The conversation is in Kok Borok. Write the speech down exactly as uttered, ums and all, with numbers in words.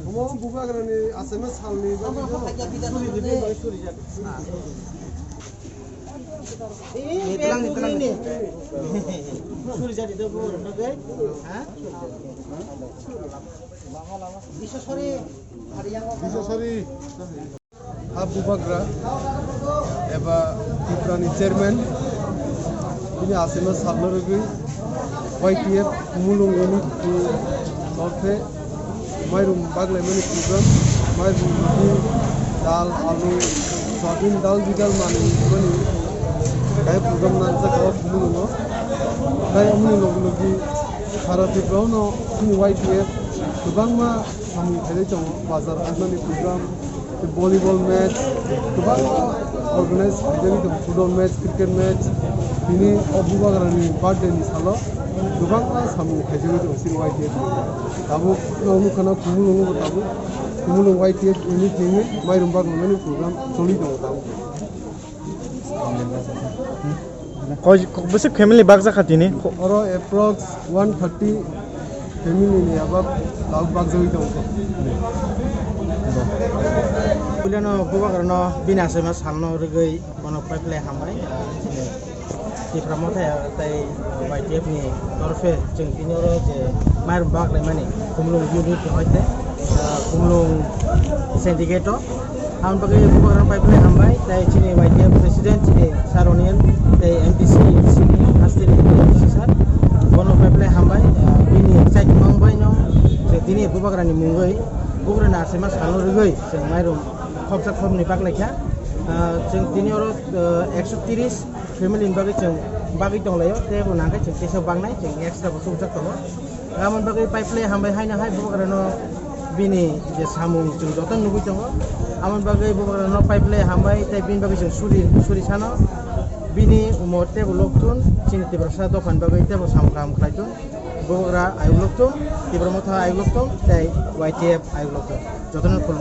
Omo bubagrani aswkno salni bagwi Biswasari. Ha bubagra eba Tiprani chairman, bini aswkno salno rwgwi Y T F Mulung unit ni torkhe mairum baglaimani program, mairum ni dal, alu, soyabin, dal bidal manwi mani kaya program nangjak o Mulungo. Tai omoni logi logi sara Tripura no chini Y T F kwbangma samung khailai tongo, bazar hagnani program, tei volleyball match, kwbangma organize khaijagwi tongo, football match, cricket match, tini o bubagrani birthday ni salo kwbangma samung khaijagwi tongo chini Y T F ni. Tabuk nukha na Khumulwngo bo tabuk, Khumulwng Y T F unit ni mairum bagwi mani program choli tongo tabuk. Koi, bwswk family bakjak kha tini? Oro approx one thirty family ni abab lab bakjagwi tongo. Puilano bubagrano bini aswkno salno rwgwi bono paiplai hambai. Tipra Motha tei Y T F ni torfe chwng tini oro je mairum baglaimani Khumulwng unit ni hoite, ah, Khumulwng syndicate o. Aboni bagwi bubagrano paiplai hambai, tei chini Y T F president chini Sir Ronil, tei M D C chini hasteni M D C sir, bono paiplai hambai, ah, bini chaitwmang baino je tini bubagrani mungwi, bubagrani aswkma salno rwgwi chwng mairum khopsa khopni baglaikha. Ah, chwng tini oro, ah, ekso tris family ni bagwi chwng bagwi tonglaio, tei bo nangkhe chwng teisa baknai, chwng extra bo chukjak tongo. Aboni bagwi paiplai hambai haino hai bubagrano bini je samung chwng joto nugwi tongo. Aboni bagwi bubagrano paiplai hambai tei bini bagwi chwng suri, suri sano bini umor teibo lokthun, chini Tiprasa dophani bagwi teibo samung kaham khlai thun. Bubagra ayuk lokthun, Tipra Motha ayuk lokthun tei Y T F ayuk lokthun. Jotono khulumkha.